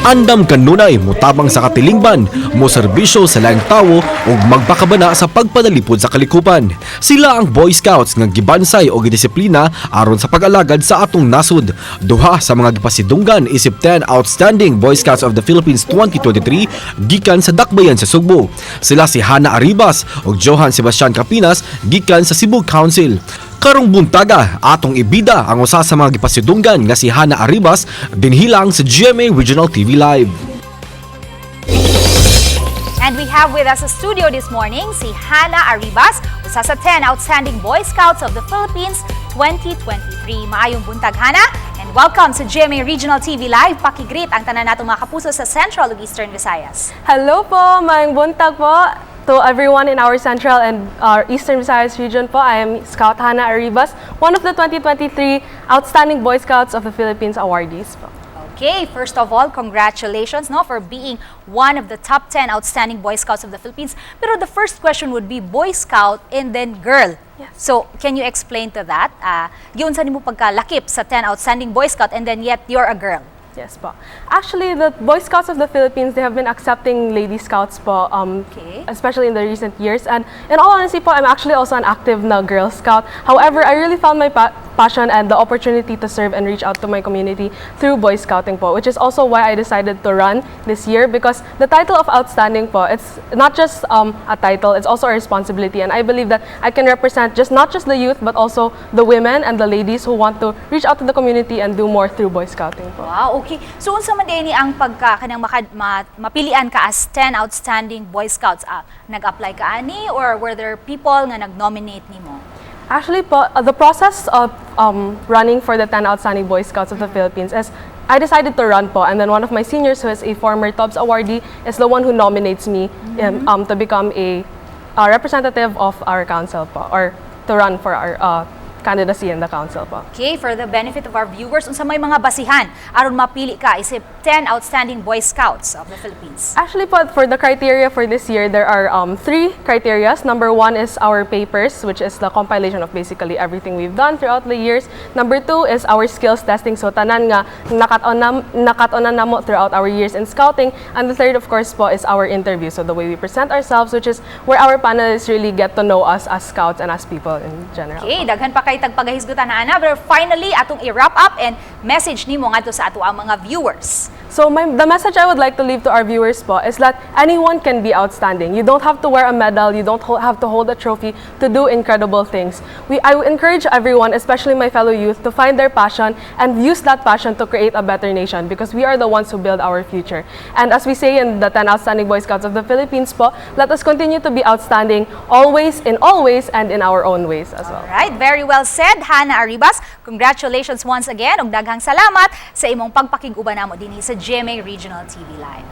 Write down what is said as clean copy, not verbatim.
Andam kanunay mutabang sa katilingban, mo serbisyo sa laing tawo ug magpakabana sa pagpanalipod sa kalikupan. Sila ang Boy Scouts nga gibansay og gidisiplina aron sa pag-alagad sa atong nasod. Duha sa mga gipasidunggan isip 10 Outstanding Boy Scouts of the Philippines 2023 gikan sa Dakbayan sa Sugbo. Sila si Hana Arribas ug Johan Sebastian Capinas gikan sa Cebu Council. Karong buntaga, atong ibida ang usa sa mga gipasidunggan nga si Hana Arribas dinhi lang sa GMA Regional TV Live. And we have with us sa studio this morning si Hana Arribas, usa sa 10 Outstanding Boy Scouts of the Philippines 2023. Maayong buntag, Hana, and welcome sa GMA Regional TV Live. Paki-greet ang tanan natong mga kapuso sa Central ug Eastern Visayas. Hello po, maayong buntag po to everyone in our Central and our Eastern Visayas region po. I am Scout Hana Arribas, one of the 2023 Outstanding Boy Scouts of the Philippines awardees po. Okay, first of all, congratulations, no, for being one of the top 10 Outstanding Boy Scouts of the Philippines. Pero the first question would be Boy Scout and then girl. Yes. So, can you explain to that? Giunsa nimo pagkalakip sa 10 Outstanding Boy Scout and then yet you're a girl? Yes po. Actually, the Boy Scouts of the Philippines, they have been accepting lady scouts po, especially in the recent years. And in all honesty po, I'm actually also an active na Girl Scout. However, I really found my passion and the opportunity to serve and reach out to my community through Boy Scouting po, which is also why I decided to run this year, because the title of outstanding po, it's not just a title, it's also a responsibility. And I believe that I can represent just not just the youth, but also the women and the ladies who want to reach out to the community and do more through Boy Scouting po. Wow, okay. So unsa man diay ni ang pagka kanang mapilian ka as 10 Outstanding Boy Scouts? Nag-apply ka ani or were there people nga nag-nominate nimo? Actually po, the process of running for the 10 Outstanding Boy Scouts of the Philippines is I decided to run po, and then one of my seniors who is a former TOBS awardee is the one who nominates me to become a representative of our council po, or to run for our candidacy in the council po. Okay, for the benefit of our viewers, unsa may mga basihan aron mapili ka isip 10 Outstanding Boy Scouts of the Philippines? Actually po, for the criteria for this year, there are three criterias. Number one is our papers, which is the compilation of basically everything we've done throughout the years. Number two is our skills testing. So tanan nga nakat-onan namo throughout our years in scouting. And the third, of course po, is our interview. So the way we present ourselves, which is where our panelists really get to know us as scouts and as people in general. Okay, daghan pa kay tag pagahisgutan na, Ana, pero finally atong i-wrap up and message nimo ngadto sa ato ang mga viewers. So the message I would like to leave to our viewers po is that anyone can be outstanding. You don't have to wear a medal, you don't have to hold a trophy to do incredible things. I would encourage everyone, especially my fellow youth, to find their passion and use that passion to create a better nation because we are the ones who build our future. And as we say in the 10 Outstanding Boy Scouts of the Philippines po, let us continue to be outstanding always, in all ways, and in our own ways as well. Right, very well said, Hana Arribas. Congratulations once again ug daghang salamat sa imong pagpakig-uban namo dinhi sa GMA Regional TV Live.